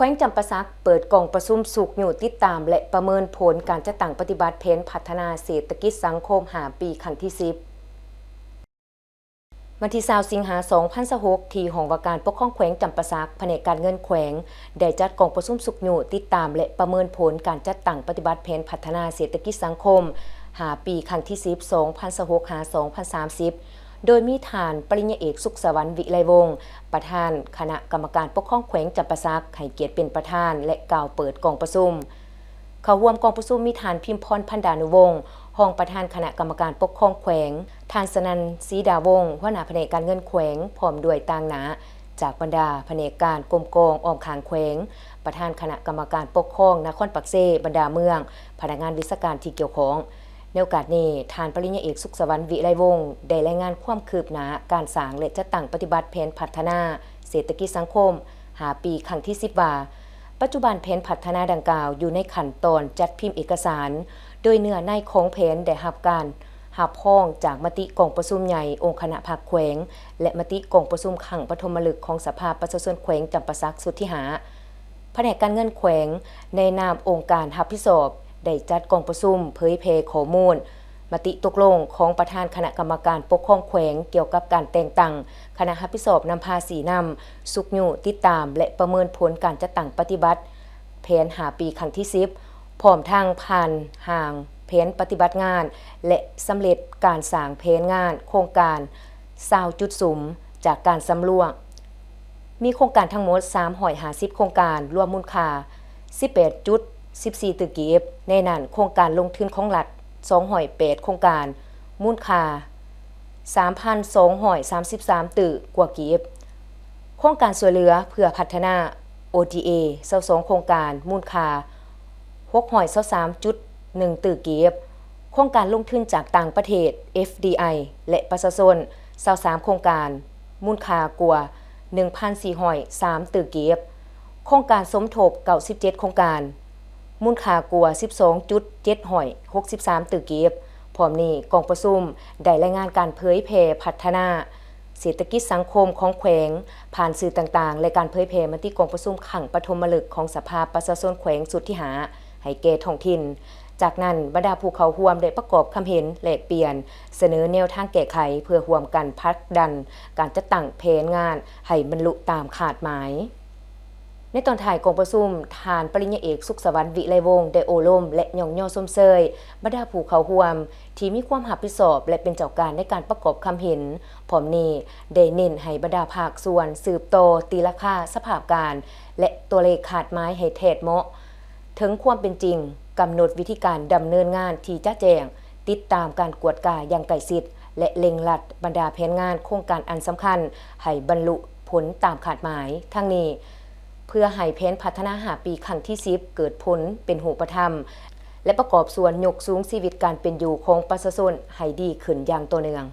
ວງຈຳປາສັກເປີດກອງປະຊຸມຊຸກຍູ້ຕິດຕາມ ແລະ ປະເມີນຜົນການຈັດຕັ້ງປະຕິບັດແຜນພັດທະນາເສດຖະກິດສັງຄົມຫ້າປີ ຄັ້ງທີສິບ. ວັນທີຊາວ ສິງຫາ ສອງພັນຊາວຫົກ ທີ່ຫ້ອງວ່າການປົກຄອງແຂວງຈຳປາສັກ, ພະແນກການເງິນແຂວງ ໄດ້ຈັດກອງປະຊຸມຊຸກຍູ້ຕິດຕາມ ແລະ ປະເມີນຜົນການຈັດຕັ້ງປະຕິບັດແຜນພັດທະນາເສດຖະກິດສັງຄົມຫ້າປີ ຄັ້ງທີສິບ ສອງພັນຊາວຫົກ ຫາ ສອງພັນສາມສິບ ໂດຍມີທ່ານປະລິນຍາເອກ ສຸກສະຫວັນ ວິໄລວົງ ປະທານຄະນະກຳມະການປົກຄອງແຂວງຈຳປາສັກ ໃຫ້ກຽດເປັນປະທານ ແລະ ກ່າວເປີດກອງປະຊຸມ. ເຂົ້າຮ່ວມກອງປະຊຸມມີທ່ານ ພິມພອນ ພັນດານຸວົງ ຮອງປະທານຄະນະກຳມະການປົກຄອງແຂວງ, ທ່ານ ສະນັນ ສີດາວົງ ຫົວໜ້າພະແນກການເງິນແຂວງ ພ້ອມດ້ວຍຕາງໜ້າຈາກບັນດາພະແນກການກົມກອງອ້ອມຂ້າງແຂວງ, ປະທານຄະນະກຳມະການປົກຄອງນະຄອນປາກເຊ, ບັນດາເມືອງ, ພະນັກງານວິຊາການທີ່ກ່ຽວຂ້ອງ. ໃນໂອກາດນີ້, ທ່ານປະລິນຍາເອກ ສຸກສະຫວັນ ວິໄລວົງ ໄດ້ລາຍງານຄວາມຄືບໜ້າການສ້າງ ແລະ ຈັດຕັ້ງປະຕິບັດແຜນພັດທະນາເສດຖະກິດສັງຄົມຫ້າປີ ຄັ້ງທີສິບ ວ່າ, ປັດຈຸບັນແຜນພັດທະນາດັ່ງກ່າວຢູ່ໃນຂັ້ນຕອນຈັດພິມເອກະສານ, ໂດຍເນື້ອໃນຂອງແຜນໄດ້ຮັບການຮັບຮອງຈາກມະຕິກອງປະຊຸມໃຫຍ່ອົງຄະນະພັກແຂວງ ແລະ ມະຕິກອງປະຊຸມຄັ້ງປະຖົມມະລຶກຂອງສະພາປະຊາຊົນແຂວງຈຳປາສັກຊຸດທີຫ້າ. ພະແນກການເງິນແຂວງໃນນາມອົງການຮັບຜິດຊອບ ໄດ້ຈັດກອງປະຊຸມເຜີຍແຜ່ຂໍ້ມູນ ມະຕິຕົກລົງຂອງປະທານຄະນະກຳມະການປົກຄອງແຂວງກ່ຽວກັບການແຕ່ງຕັ້ງຄະນະຮັບຜິດຊອບນຳພາຊີ້ນຳ, ຊຸກຍູ້, ຕິດຕາມ ແລະ ປະເມີນຜົນການຈັດຕັ້ງປະຕິບັດແຜນຫ້າປີ ຄັ້ງທີສິບ ພ້ອມທັງຜ່ານຮ່າງແຜນປະຕິບັດງານ ແລະ ສຳເລັດການສ້າງແຜນງານໂຄງການຊາວຈຸດສຸມ ຈາກການສຳຫຼວດ ມີໂຄງການທັງໝົດສາມຮ້ອຍຫ້າສິບໂຄງການ, ລວມມູນຄ່າສິບແປດຈຸດສິບສີ່ຕື້ກີບ, ໃນນັ້ນໂຄງການລົງທຶນຂອງລັດສອງຮ້ອຍແປດໂຄງການ, ມູນຄ່າສາມພັນສອງຮ້ອຍສາມສິບສາມຕື້ກວ່າກີບ, ໂຄງການຊ່ວຍເຫຼືອເພື່ອພັດທະນາ ໂອທີເອ ຊາວສອງໂຄງການ, ມູນຄ່າຫົກຮ້ອຍຊາວສາມຈຸດໜຶ່ງຕື້ກີບ, ໂຄງການລົງທຶນຈາກຕ່າງປະເທດ ເອັຟດີໄອ ແລະ ປະຊາຊົນ ຊາວສາມໂຄງການ, ມູນຄ່າກວ່າໜຶ່ງພັນສີ່ຮ້ອຍສາມຕື້ກີບ, ໂຄງການສົມທົບເກົ້າສິບເຈັດໂຄງການ, ມູນຄ່າກວ່າສິບສອງຈຸດເຈັດຮ້ອຍຫົກສິບສາມຕື້ກີບ. ພ້ອມນີ້, ກອງປະຊຸມໄດ້ລາຍງານການເຜີຍແຜ່ພັດທະນາເສດຖະກິດສັງຄົມຂອງແຂວງຜ່ານສື່ຕ່າງໆ ແລະ ການເຜີຍແຜ່ມະຕິກອງປະຊຸມຄັ້ງປະຖົມມະລຶກຂອງສະພາປະຊາຊົນແຂວງຊຸດທີຫ້າ ໃຫ້ແກ່ທ້ອງຖິ່ນ. ຈາກນັ້ນ, ບັນດາຜູ້ເຂົ້າຮ່ວມໄດ້ປະກອບຄຳເຫັນ, ແລກປ່ຽນ, ສະເໜີແນວທາງແກ້ໄຂ ເພື່ອຮ່ວມກັນຜັກດັນການຈັດຕັ້ງແຜນງານໃຫ້ບັນລຸຕາມຄາດໝາຍ. ໃນຕອນທ້າຍກອງປະຊຸມ, ທ່ານປະລິນຍາເອກ ສຸກສະຫວັນ ວິໄລວົງ ໄດ້ໂອ້ລົມ ແລະ ຍ້ອງຍໍຊົມເຊີຍບັນດາຜູ້ເຂົ້າຮ່ວມທີ່ມີຄວາມຮັບຜິດຊອບ ແລະ ເປັນເຈົ້າການໃນການປະກອບຄຳເຫັນ. ພ້ອມນີ້, ໄດ້ເນັ້ນໃຫ້ບັນດາພາກສ່ວນສືບຕໍ່ຕີລາຄາສະພາບການ ແລະ ຕົວເລກຄາດໝາຍໃຫ້ແທດເໝາະ ເຖິງຄວາມເປັນຈິງ, ກຳນົດວິທີການດຳເນີນງານທີ່ຈະແຈ້ງ, ຕິດຕາມການກວດກາຢ່າງໃກ້ຊິດ ແລະ ເລັ່ງລັດບັນດາແຜນງານໂຄງການອັນສຳຄັນໃຫ້ບັນລຸຜົນຕາມຄາດໝາຍ. ທັງນີ້, ເພື່ອໃຫ້ແຜນພັດທະນາຫ້າປີຄັ້ງທີສິບເກີດຜົນເປັນຮູບປະທຳ ແລະ ປະກອບສ່ວນຍົກສູງຊີວິດການເປັນຢູ່ຂອງປະຊາຊົນໃຫ້ດີຂຶ້ນຢ່າງຕໍ່ເນື່ອງ.